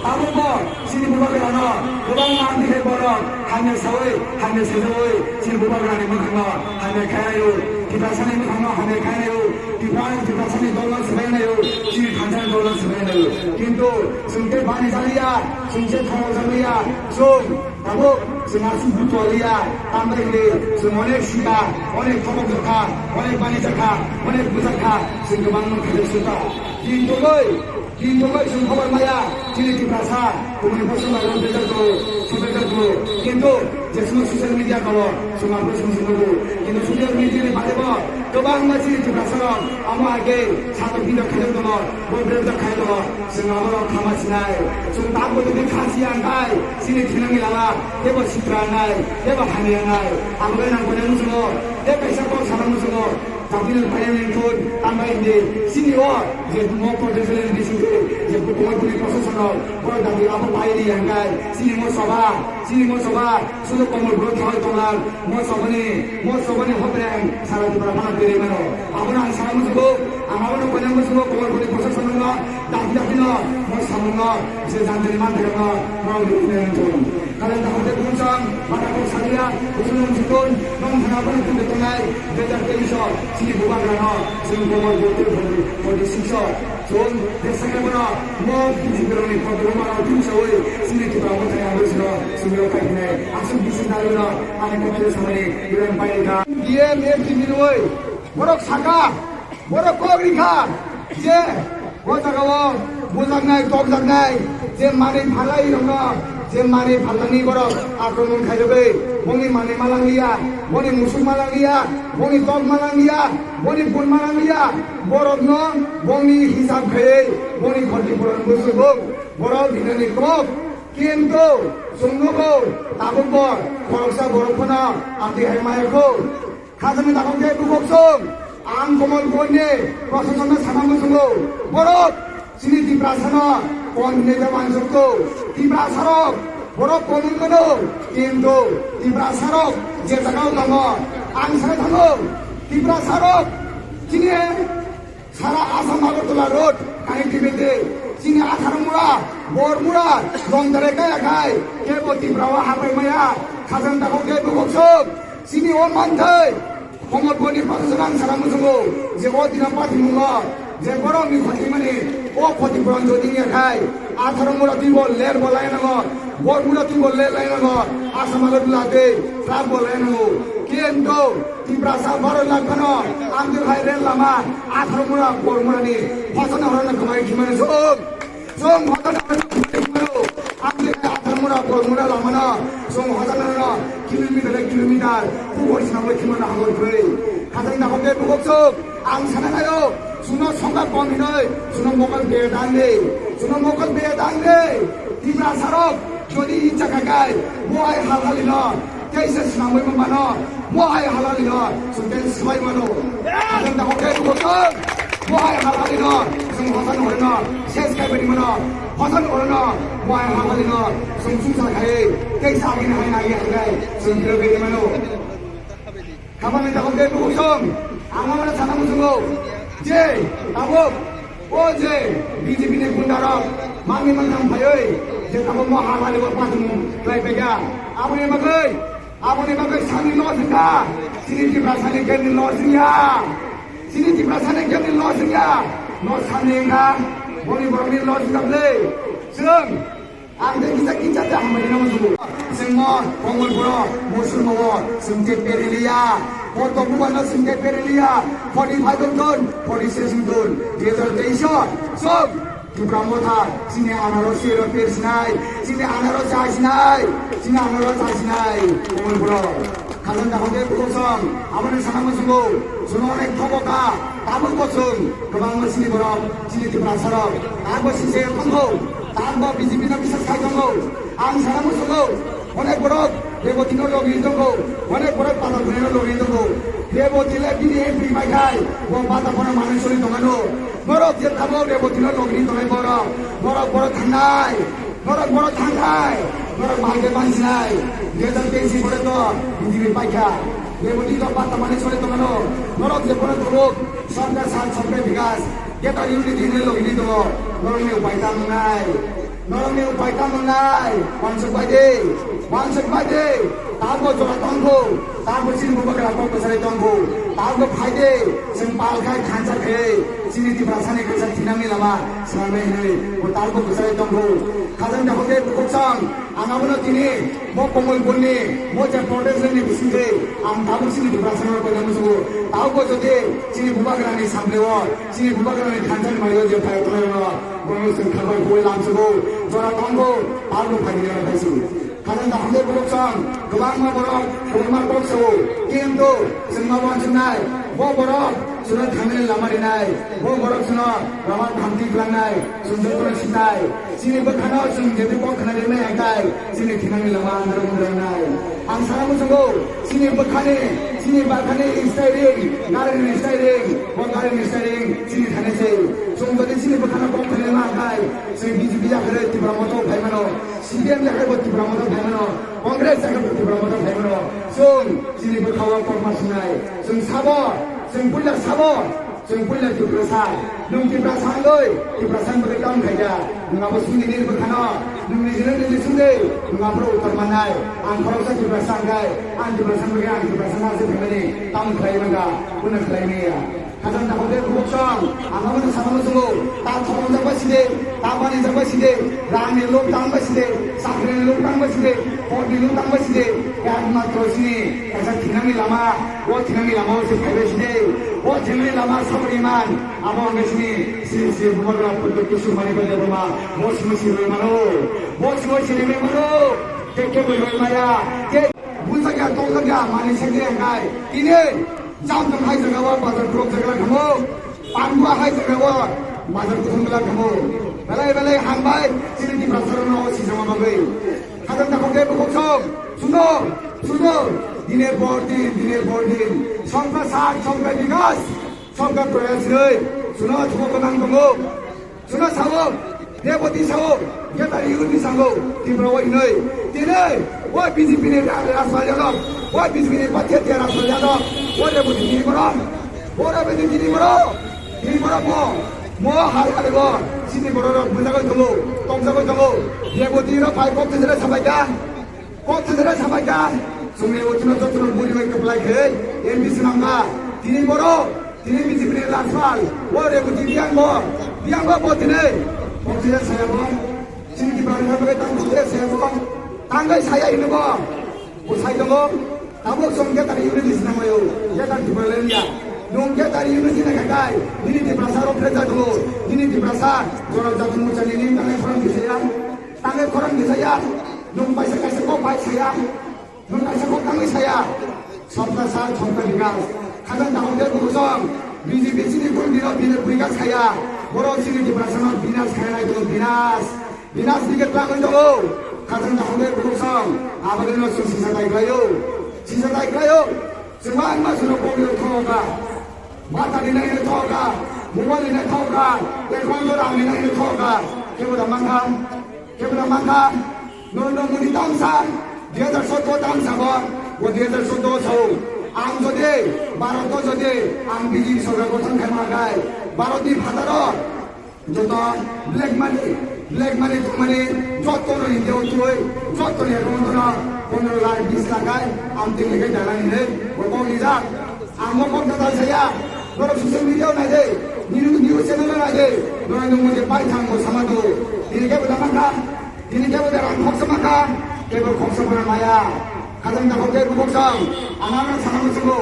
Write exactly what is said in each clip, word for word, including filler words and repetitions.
Abo bo chini bubagrano kwbangma amtwi khe borok hamya saui, hamya sajaui chini bubagrani mwkhangno hamya khainaio, Tiprasani mwkhangno hamya khainaio, Tiprasani, Tiprasani dolno swbainaio, chini thansani dolno swbainaio. Kintu chwng tei bani jaliya, chwng se thongok jaliya, chwng tabuk chwng aswk buto liya, tambai hwnwi chwng onek sika, onek thobok jakha, onek bani jakha, onek bujakha, chwng kwbangma khaijak suka. Kintu bai Kintu bai chwng khobor maya, chini Tiprasa, kumuni bosong bai rong bejak do, sibejak do. Kintu jesma social media kalo, chwng abo chwng chwng nugo. Kintu social media ni bagwi bo kwbangma chini Tiprasa rok amo age sato bidok khaijak dolo, bo brebjak khai dolo. Chwng abo rok khama sinai. Chwng tak bo tini khasi ang kai, chini thinangni lama, tebo sitra nai, tebo hamya nai. Abo bai nang koinang muchungo, tei kaisa kok sana muchungo. Jatirok paiyani thun tangbai hindi sini o je mo Kodrejwlani bisingtwi je bukhuma bini proseso rok borok dabi abo paiyani yangkai sini mo soba sini mo soba sudu komol bro thawai tonglang mo sobani mo sobani hotreng sara Tripura phana twi mano abono ang sana muchungo ang abono koina muchungo komol bini proseso no dabi dabi no mo samung no je jantini manthai no mo rok rikni thun. Kala dakhok tei bumsang, mata kok salia, usulung chikon, nong thana bono tungde tongnai, dui hajar teis o, chini bubagrano, chini bumar bote bhoni, bhoni sikso, chwng, desa khe bono, mo, chini beroni, kotorma rok tungsaui, chini Tripura mothani abo sino, chini rok kaiphilnai, aswk bising dalino, ani kothai samani, iran pailika. D M F T B roi, borok saka, borok kok rikha, je, O jagao bujaknai, tokjaknai, je manwi phalai rokno, je manwi phalnani borok akromon khairogwi, bongni manwi malangliya, boni musuk malangliya, boni tok malangliya, boni bun malangliya, borokno bongni hisab khaiwi, boni khoti puron bwswk borok hinani kok. Kintu chwng nugo, tabukbo khoroksa borok phano amtwi hai maya kho. Khajani dakhok khe bukhuk song, ang Komol Bonni prosasonno sana muchungo, borok chini Tiprasano kon hinwi de wansukgo, Tiprasarok borok kon wngmano, kintu Tiprasarok je jagao tongo, ang sana thango, Tiprasarok chini Sara Assam Agartala road connectivity chini Atharmura, Bormura, Longdare kaya khai, kebo Tipra o hapai maya, khajang dakhok kebo koksok, chini o manthai, Komol Bonni prosasonang sara muchungo, je o dina patimungo, je borokni khotimani, o khoti puron jodi ya khai, Atharmura twibo ler bo lainango, Bormura twibo ler lainango, Assam Agartala tei truck bo lainango, kintu Tiprasa baro lakh phano amtwi hai rel lama atharo mura por murani hosan horana kwmai khimani song. Song hosan horana kwmai khimani song. Amtwi hai atharo mura por mura lamano song hosan horana kilometer kilometer kubor sinamai khimani hangor kwrwi. Khajang dakhok khe bukok song. Ang sana nayo, suno songkha kom hinoi, suno mokol be dang de, suno mokol be dang de. Tiprasarok jodi icha khakai, bo hai halhali no, Kaisa swnamwi mano, bo hai halali no, chwng tei swbai mano. Chwng da hotel ko chwng, bo hai halali no, chwng hosan hore no, ses kai bani mano, hosan hore no, bo hai halali no, chwng sungsa khai, kaisa agini hai nagi hai ngai, chwng kira bani mano. Khamani da hotel ko chwng, ang mano sana muchungo, je, tabuk, o je, B J P ni gunda rok, mangni mangtham phaiwi, je tabuk mo halali bo patung lai pega, aboni bagwi, Aboni bagwi sani loss wngkha. Chini Tiprasani kemni loss wngya? Chini Tiprasani kemni loss wngya? No sani wngkha. Boni borokni loss wngkha bwle. Chwng ang tei kisa kisa tei hambai rwna muchungo. Chwngno Kongolpuro musulmo o chwng tei periliya. Koto bubano chwng tei periliya. Forty five wngthon, forty six wngthon. Dui hajar teis o chwng Tipra Motha, chini anaro sero persinai, chini anaro chasinai, chini anaro chasinai, Komol bro. Khajan da hote bukosong, aboni sana musugo, suno onek thobo ka, tabuk bosong, kwbangma chini borok, chini Tiprasarok, tabuk sise tongkho, tabuk B J P no bisas khai tongkho, ang sana musugo, Onek borok Reboti no logi tongo, onek borok Pata Puri no logi tongo. Reboti le bini M P bai khai, bo Pata Puri manwi sori tongano. Borok je tamo Reboti no logi tongnai borok, borok borok thangnai, borok borok thangnai, borok bahai de mansinai. Dui hajar teis ni pore to B J P paikha. Reboti to Pata manwi sori tongano. Borok je borok tongok, sorkar sat, sorkar bikas, Greater Unity ni logi tongo. Borok ni upai tamo nai. Norokni upai tamo nai, wansuk bai de, wansuk bai de, tabo jora tongkho, tabo chini bubagra kok bwsari tongkho, tabo phai de, chwng pal khai khansa khe, chini Tiprasani kaisa thinangni lama swnamnai hinwi, bo tabo bwsari tongkho. Khajang dakhok de bukhuk song, ang abono tini, bo Komolpurni, bo je protest rally ni bisingtwi, ang tabuk chini Tiprasano koina muchungo, tabo jodi chini bubagrani sampleo, chini bubagrani khansani mario je phai tongnai rokno, borokno chwng khabai huwi lamsugo, jora tongo, palno phaidi rok kaisu. Khajang dakhok de borok song, kwbangma borok, kwbangma borok sao, kintu chwngma wansuknai, bo borok, chwngno thangnani lama rinai, bo borok chwngno lama bhamti klangnai, chwng jotono sinai, chini bwkhano chwng jedi kok khna rimai hai kai, chini thinangni lama andro mundro wngnai. Ang sana muchungo, chini bwkhani, chini bwkhani steering, garini steering, bo garini steering, chini thani se. Chwng jodi chini bwkhano kok khna rimai hai kai, chwng B J P yakhare Tipra Motha phaimano, C P M yakhare bo Tipra Motha phaimano, Congress yakhare bo Tipra Motha phaimano. Chwng chini bwkhao kokma swngnai. Chwng sabo, chwng puila sabo, chwng puila Tiprasa. Nwng Tiprasa wngwi, Tiprasa wngwi tamo khaida. Nwng abo sungni nini bwkhano, nwng nijino nini sungwi, nwng abo uttor mannai. Ang khoroksa Tiprasa wngkhe, ang Tiprasa wngkhe, ang Tiprasa nasi phaimani, tamo khlai mangkha, buno khlai maya. Khajang dakhok de bukhuk song, ang abono sana muchungo, ta thorong jak bai side, ta bani jak bai side, rang ni lok tang bai side, chakri ni lok tang bai side, pot ni lok tang bai side, ekmatro chini kaisa thinangni lama, o thinangni lama o se phai bai side, o thinangni lama saboni man, abo ang chini, chini, chini bubagra putro kisu mani bai debma, bo simi siroi mano, bo simi siroi mano, ke ke bai bai maya, ke busa ya tong ya mani se ke ngai, tini, Jam jam hai jaga o bazar khulok jaga khamo, Pangua hai jaga o bazar kuthum bela khamo. Belai belai hambai chini Tiprasa rok no o sijama bagwi. Khajang dakhok de bukhuk song, suno, suno, diner por din, diner por din, sabka saath, sabka bikas, sabka prayas hinwi, suno thumo gwnang tongo. Chwngno sao, Reboti sao, Getar Unit ni sao, Tripura o hinwi. Tini, o B J P ni ra-, rajpalya no, o B J P ni pathia tia rajpalya no, o Reboti tini borok, o Reboti tini borok, tini borok mo, mo hai hai bo, chini borok rok bujagwi tongo, tokjagwi tongo. Reboti rok bai kok thwswrwi sabai kha. Kok thwswrwi sabai kha, chwngni uchino jotono buri bai kwplai khe M P swnamkha. Tini borok, tini B J P ni last ball, o Reboti biyang bo, biyang bo bo tini. Bo tini saya bo, chini Tripura ni bagwi tang bo saya bo, tangwi saya hino bo. Bo sai tongo, tabuk chwng Getar Unit ni sinamayo, Getar Tripura le ya. Nwng Getar Unit ni khakai, nini Tiprasa rok phre jago, nini Tiprasa, jorok jatung muchani nini tangai khorang bisaya. Tangwi khorang di saya, nwng paisa kaisa kok bai saya, nwng kaisa kok tangwi saya. Sabka saath, sabka bikas. Khajang dakhok de bukhuk song, B J P chini bun dino bini bikas khaya. Borok chini Tiprasa no binas khaya nai tongo, binas. Binas dike tlangwi tongo. Khajang dakhok de bukhuk song, aboni no chwng sisa dai khlaio. Sisa dai khlaio. Chwng ma wngma chwng no kok yo thoka. Bata ni nai thoka. Mobile ni nai thoka. Ekhon do rang ni nai thoka. Kebo da mankha. Kebra mangkha, Narendra Modi tamsa, dui hajar sotro tamsa bo, bo dui hajar sotro sao. Ang jodi, Bharat o jodi, ang B J P sorkar gothon khaima khe, Bharat ni phataro, joto black money, black money tongmani, joto no India o twi, joto ni account o pondro lakh, bis lakh kai, ang tini khe dalani hinwi, bo kok rijak. Ang mo kok kwtal saya, norok social media o nai de, news, news channel o nai de, norok nwng mo je pai thang bo sama do. Tini kebo da mankha, tini kebo da rang khoksa mankha, kebo khoksa bo maya. Khajang da khokjai bo khoksa, ang ano sana muchungo.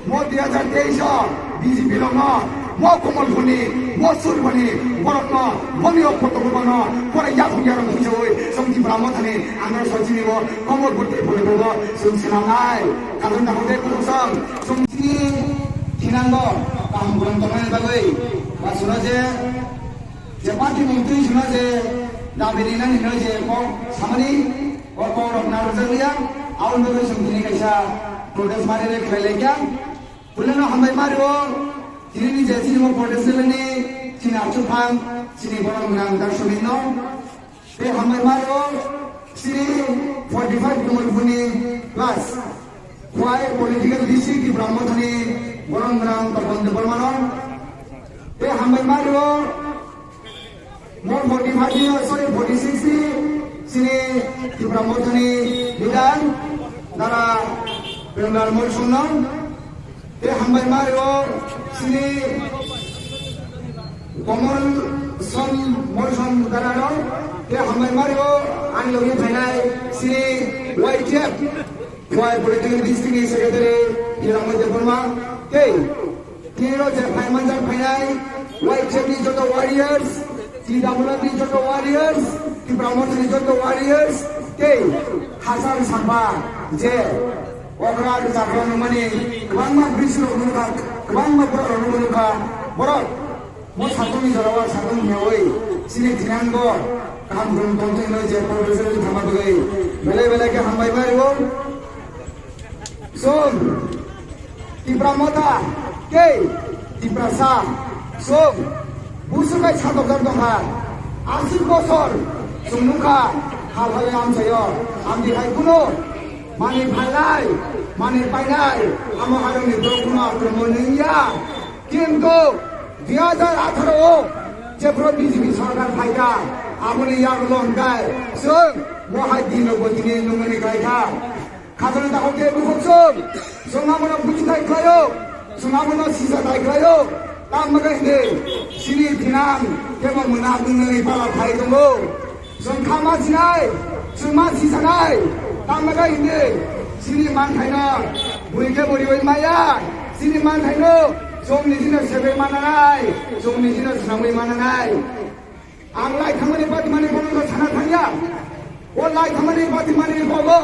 Mo dui hajar teis o B J P rok no, mo Komolpur ni, mo Surpur ni, borok no, boni o photo bo no, pore yaphung yarok phunjawi, chwng Tipra Motha ni, ang no sochini bo, Komolpur Tripura bo, chwng swnam nai. Khajang da khokjai bo khoksa. Chwng chini thinango kaham guram tongnani bagwi ba suno je, je party mung twi suno je dabi rinani hino je kok samani o kok rok narwkjak liya, aboni bagwi chwng tini kaisa protest mari rek khlai laikya. Puilano hambai mario, tini ni je chini o protest rally ni chini achuk phang, chini borok nang dak sumin no. Tei hambai maro, chini forty five Komolpur ni plus Khwai political district ni Tipra Motha ni borok nang Tapan Debbarma no. Tei hambai maro, mo forty five ni, sorry, forty six Chini Tipra Mothani leader Dara Premlal Molsomno tei hambai ma rio chini Komol Som Molsom Darano tei hambai ma rio ani logi phainai chini Y T F, Khowai Political District ni Secretary Hiramai Debbarma tei Tini rok je phai manjak phainai, Y T F ni joto warriors, T W F ni joto warriors, Tipra Motha ni joto warriors, tei Hasar Sampa je okra rwchapra nungmani kwbangma bwrwi rok nungkha, kwbangma borok rok nungkha, borok bo satung ni jora o satung hiyawi chini thinango kaham rum tongthai hinwi je professor ni thangma bagwi belai belai khe hambai ma rwo. Chwng Tipra Motha tei Tiprasa chwng busu bai satokjak tongkha. Aswk bosor chwng nukha hal hai amchaio. Amtwi hai kuno manwi phainai, manwi painai, amo haroni borok kuno akromon wngya. Kintu dui hajar atharo o jephru B J P sorkar phaikha, aboni yagulo hwnkhe chwng bo hai dinrokbo tini nungmani khlaikha. Khajana dakhok khe bukhuk chwng, chwng abono bujitai khlaio, chwng abono sijatai khlaio. Tamni bagwi hindi chini thinang kebo mwnang wngnani pala phai tongo. Chwng kha ma sinai, chwng ma sisanai. Tamni bagwi hindi chini manthaino bui khe buriwi maya, chini manthaino chwng nijino sebwi mananai, chwng nijino swnamwi mananai. Ang lai thangmani bati mani bono no sana thangya. O lai thangmani bati mani bogo.